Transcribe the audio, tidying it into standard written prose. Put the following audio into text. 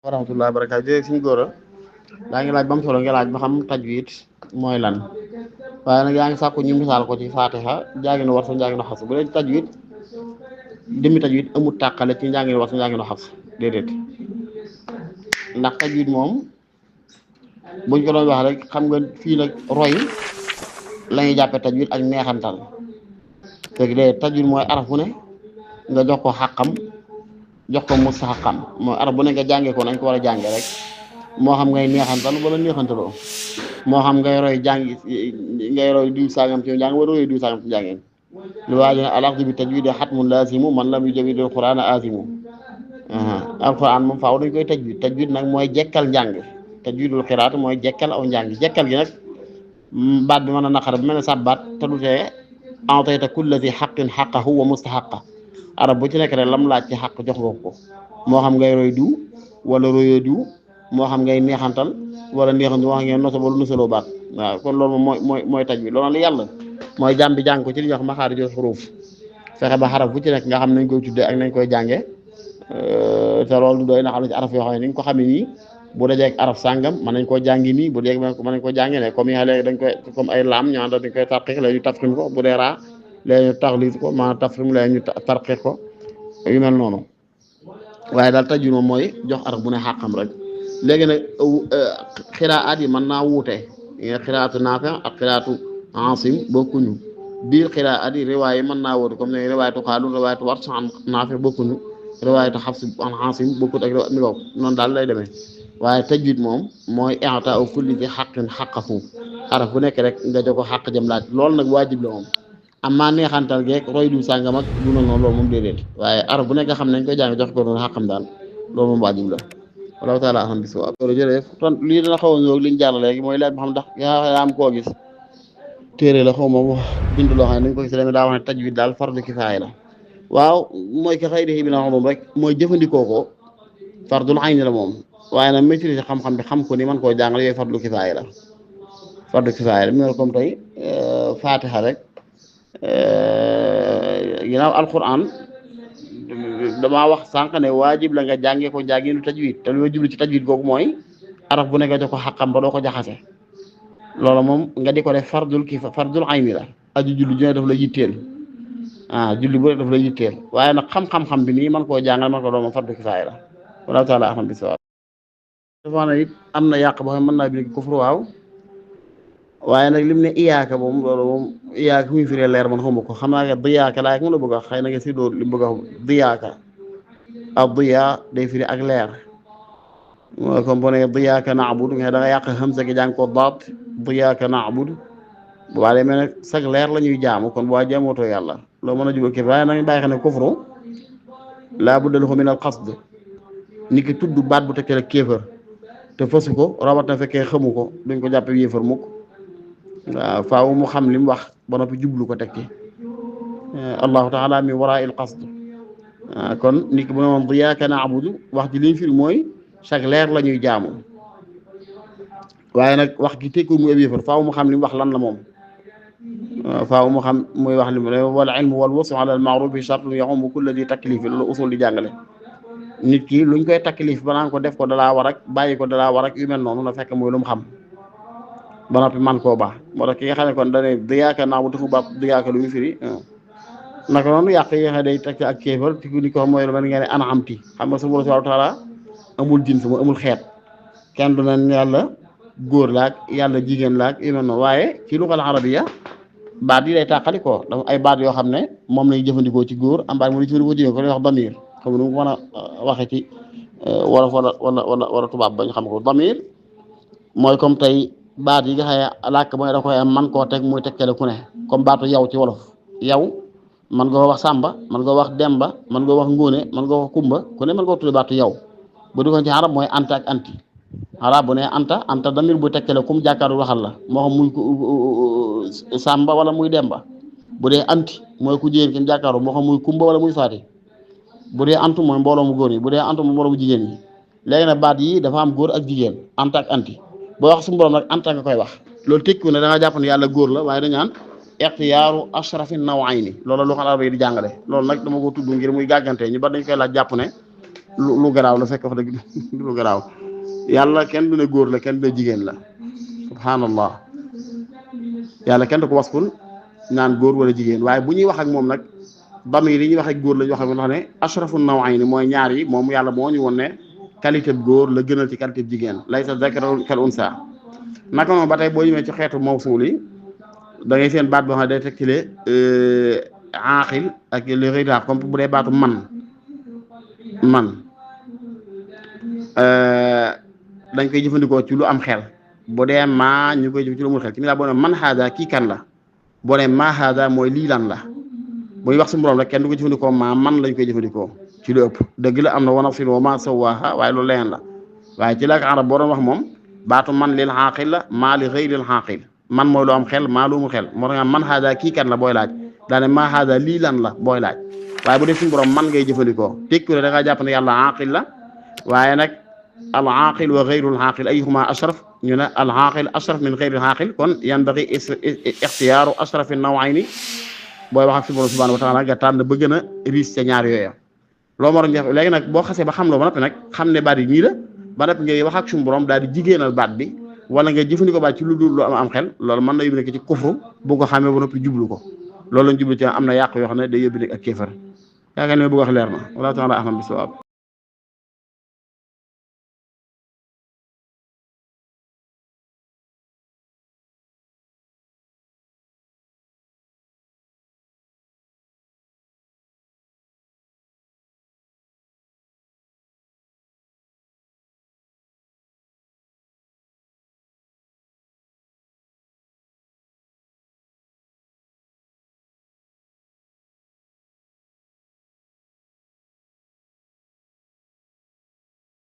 wa rahmatullahi wa barakaatu jërëjëf suñu góor yaa ngi laaj ba mu solo nga laaj ba xam tajwid mooy lan waaye nag yaa ngi sàkku ñu misaal ko ci Fatiha njànginu war sa njànginu xas bu dee tajwid demi tajwid amul tàqale ci njànginu war sa njànginu xas déedéet ndax tajwid moom buñ ko doon wax rek xam nga fii nag roy la ñuy jàppee tajwid ak neexantal léegi de tajwid mooy araf bu ne nga jox ko xàqam jox ko mustaxaqam mooy araf bu ne nga jàngee ko nañ ko war a jànge rek moo xam ngay neexantal wala neexantaloo moo xam ngay roy ngay roy diw sangam ci njàng wala roy diw sangam ci njàngeen lu waaji ne alaxdu bi tajwid xatmun laasimu man lam yujawwidil qur'ana aasimu alquran moom faaw dañ koy tajwid nag mooy jekkal njàng tajwidul xiraat mooy jekkal aw njàng jekkal gi nag baat bi mën a naqara bi mel ne sa baat te du tee a'tayta kulla zi haqqin haqqahu wa mustahaqa arab bu ci nekk rek lam laaj ci xaq jox nga ko moo xam ngay roy diw wala royoo diw moo xam ngay neexantal wala neexantal moo xam ngay nosa wala nosaloo baat waaw kon loolu moom mooy tajwid loolu la yàlla mooy jàm bi jàng ko ci li ñuy wax maxaarijul xuruuf fexe ba xaraf bu ci nekk nga xam nañ koy tuddee ak nañ koy jànge te loolu du doy na xam ne ci araf yoo xam ne ni nga ko xamee nii bu dajee ak araf sàngam mën nañ koo jàngi nii bu dee mën nañ ko jàngi ne comme yaa léegi dañ koy comme ay laam ñoo dañ koy tarqiq léegi ñu tafxim ko bu dee raa léegi ñu taxliis ko maanaam tafxim léegi ñu tarqiq ko yu mel noonu waaye daal tajwid moom mooy jox araf bu ne xàqam rek léegi nag xiraat yi mën naa wuute xiraatu Naafi ak xiraatu Aasim bokkuñu biir xiraat yi riwaay yi mën naa wuute comme ne riwaayatu Xaalun riwaayatu Warsh an Naafi bokkuñu riwaayatu Xafs an Aasim bokkut ak mi bokk noonu daal lay demee waaye tajwid moom mooy i'taa'u kulli zi haqqin haqqahu araf bu nekk rek nga jox ko xàq jëm laaj loolu nag waajib la moom amaa neexantal geeg roy du sàngam ak du noonu loolu moom déedéet waaye araf bu nekk nga xam ne nañ koy jàng jox ko noonu xàqam daal loolu moom waajib la wallahu taala xam bis waaw loolu jërëjëf ton lii dana xaw a ñëw liñ jàll léegi mooy laaj ba xam ndax yaa am koo gis téere la xaw ma bind loo xam ne nañ ko gis léegi daa wax ne tajwid daal fardu kifaaya la waaw mooy ka xëy di bi na xam rek mooy jëfandikoo ko fardul ayni la moom waaye nag maîtriser xam-xam bi xam ko ni man koo jàngale yooyu fardu kifaaya la fardu kifaaya la mu comme tey Fatiha rek ginnaaw alquran damaa wax sànq ne waajib la nga jàngee ko jànginu tajwid te lu jublu ci tajwid googu mooy araf bu ne nga jox ko xàqam ba doo ko jaxase loolu moom nga di ko def fardul ayni la aju julli ju ne daf la yitteel julli bu ne daf la yitteel waaye nag xam-xam bi nii man koo jàngal man ko doon moom fardu kifaaya la wallahu taala ahmad bi sawaab dafa ne it am na yàq boo xam ne mën naa bi kufru waaw waaye nag lim ne iyaaka moom loolu moom iyaaka muy firee leer man xamu ko xam naa ne diyaaka laa mu la bëgg a wax xëy na nga si dóor li mu bëgg a wax diyaaka ak diya day firi ak leer mooy comme boo nee diyaaka na'budu nga da nga yàq hamza gi jàng ko daat diyaaka na'budu bu baax day mel ne sag leer la ñuy jaamu kon bu waa jaamootoo yàlla loolu mën a jubal kii waaye nag bàyyi xam ne kufru laa budda lahu min al qasd ni ki tudd baat bu tekkee kéefër te fasu ko rawat na fekkee xamu ko duñ ko jàppe yéefar mukk waaw faaw mu xam li mu wax ba noppi jublu ko tekki allahu taala min waraa il qasd kon nit ki bu ne woon iyyaka na'budu wax ji liñ firi mooy chaque leer la ñuy jaamu waaye nag wax gi tekku mu ab yéefar faaw mu xam li mu wax lan la moom faaw mu xam muy wax li mu wal ilmu wal wasfu ala al ma'ruf bi shartun yahumu kulla di taklif loolu usul di jàngale nit ki luñ koy taklif ba naan ko def ko dalaa war ak bàyyi ko dalaa war ak yu mel noonu na fekk muy lu mu xam ba noppi man koo baax moo tax ki nga xam ne kon dane diyaaka naamu dafa bàpp diyaaka lu muy firi naka noonu yàq yi nga xam ne day teg ak kéefar ti ni ko mooy lu mel nga ne ana amti xam nga subhaanahu wa taala amul jins mu amul xeet kenn du ne yàlla góor laak yàlla jigéen laak yu mel noonu waaye ci luxal arabiya baat yi day tàqali ko dafa ay baat yoo xam ne moom lañu jëfandikoo ci góor am baat mu lañu jëfandikoo jigéen ko lay wax damir xam nu mu mën a waxe ci wolof wala tubaab ba ñu xam ko damir mooy comme tey baat yi nga xam ne làkk mooy da koy am man koo teg muy tegtale ku ne comme baatu yow ci wolof yow man nga wax Samba man nga wax Demba man nga wax Ngóone man nga wax Kumba ku ne man nga tudde baatu yow bu di ko ci arab mooy anta ak anti arab bu ne anta damir bu tegtale kum jàkkaaru waxal la moo xam muy Samba wala muy Demba bu dee anti mooy ku jigéen ki jàkkaaru moo xam muy Kumba wala muy Faati bu dee antu mooy mbooloo mu góor yi bu dee antu mooy mbooloo mu jigéen yi léegi nag baat yi dafa am góor ak jigéen anta ak anti boo wax suñu borom nag anta nga koy wax loolu tekkiwu ne da nga jàpp ne yàlla góor la waaye dañaan ixtiyaaru ashrafi nawayni loolu lu xam arab yi di jàngale loolu nag dama ko tudd ngir muy gàggante ñu ba dañ koy laaj jàpp ne lu garaaw la fekk wax dëgg du lu garaaw yàlla kenn du ne góor la kenn du ne jigéen la subhanallah yàlla kenn du ko waskul naan góor wala jigéen waaye bu ñuy wax ak moom nag damir yi ñuy wax ak góor la ñu wax ak ne ashrafu nawayni mooy ñaar yi moom yàlla moo ñu woon ne qualité bu góor la gënal ci qualité bu jigéen laysa zakaru kal unsa naka moom ba tey boo ñëwee ci xeetu mawsuul yi da ngay seen baat boo xam ne day tegtale aaxil ak li rëytaaf comme bu dee baatu man dañ koy jëfandikoo ci lu am xel bu dee maa ñu koy jëf ci lu amul xel ci mi laa boo ne man haada kii kan la boo ne maa haada mooy lii lan la buy wax suñu borom rek kenn du ko jëfandikoo maa man lañ koy jëfandikoo ci lu ëpp dëgg la am na wa nafsin wa maa sawwaaha waaye loolu leneen la waaye ci làkk arab boo doon wax moom baatu man lil xaaqil la maa li xëyril xaaqil man mooy lu am xel maa lu amul xel moo tax nga man haada kii kan la booy laaj daane maa haada lii lan la booy laaj waaye bu dee suñu borom man ngay jëfandikoo tekki la da ngaa jàpp ne yàlla aaqil la waaye nag al aaqil wa xayrul aaqil ayyuhuma ashraf ñu ne al aaqil ashraf min xayril aaqil kon yanbaghi ixtiyaaru ashrafi nawayni booy wax ak suñu borom subhanahu wa taala nga tànn ba gën a riis ca ñaar yooya loo ma doon def léegi nag boo xasee ba xam loo ba noppi nag xam ne baat yi nii la ba noppi ngay wax ak suñu borom daal di jigéenal baat bi wala nga jëfandikoo baat ci lu dul lu am xel loolu mën na yóbbu nekk ci kufru bu ko xamee ba noppi jublu ko loolu lañ jublu ci am na yàq yoo xam ne day yóbbu nekk ak kéefar yaakaar ne bëgg wax leer na wala taala ahlam bi sawaab